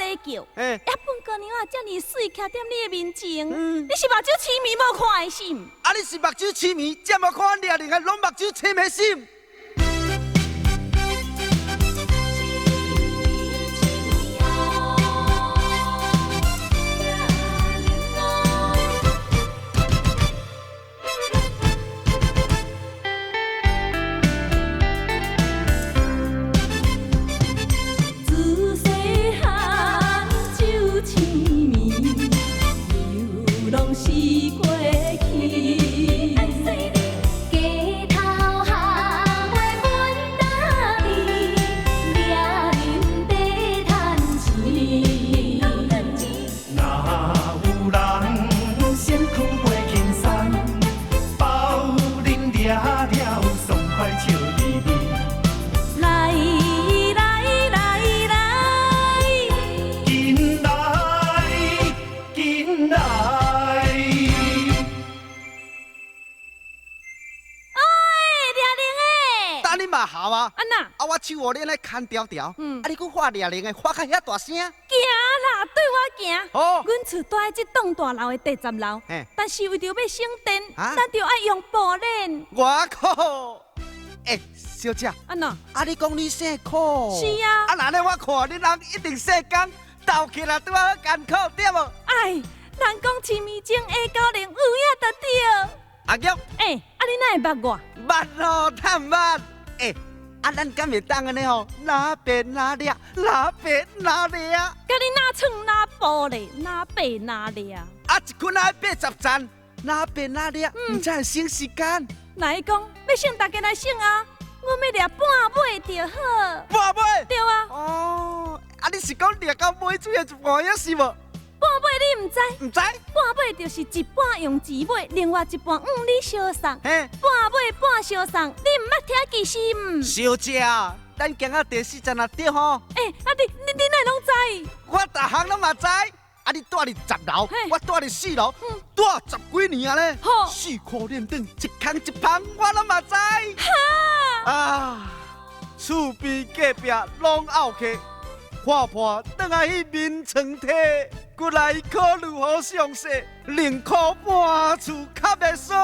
咧叫。葉問姑娘啊，遮爾媠徛佇你的面前，你是目睭痴迷無看的是毋？啊，你是目睭痴迷，才無看掠人的攏目睭痴迷心。自细汉就痴迷，犹拢是过去。街头巷尾阮搭你，掠人在趁钱。若有人身躯袂轻松，包恁掠了爽快笑嘻嘻。來來來來，緊來緊來！哎，掠人的，等你嘛姣啊！按怎？啊，我手予你按呢牽條條，啊，你閣喊掠人的，喊甲遐大聲。行啦，對我行。好。阮厝住佇這棟大樓的第10樓，但是為著欲省電，啊咱就愛用布鏈。我靠！欸，小姐，按怎？啊，你講你姓柯？是啊。啊，那呢我看你人一定姓江，鬥起來拄好艱苦，對無？哎，人講痴迷症下九零有影就對。阿玉，欸，啊你哪會捌我？捌咯，哪毋捌？欸，啊咱敢會當按呢吼？哪白哪掠，哪白哪掠。佮你哪創哪布咧，哪白哪掠。啊，一捆愛80層，哪白哪掠，毋才會省時間。若伊講欲省，大家來省啊！阮欲掠半尾就好。半尾？對啊。哦，啊你是講掠到尾水的一半抑是無？半尾你毋知？毋知。半尾就是一半用錢買，另外一半向你相送。半尾半相送，你毋捌聽其實毋？小姐，咱行到第四站啊，對吼？欸，啊你你你哪會攏知？我逐項攏嘛知。啊，你住佇10樓，我住佇4樓，住十幾年啊咧。四箍連轉，一空一芳，我攏嘛知。哈！啊，厝邊隔壁攏拗客，看破轉來去眠床體，骨來考慮好詳細，寧可搬厝較袂衰。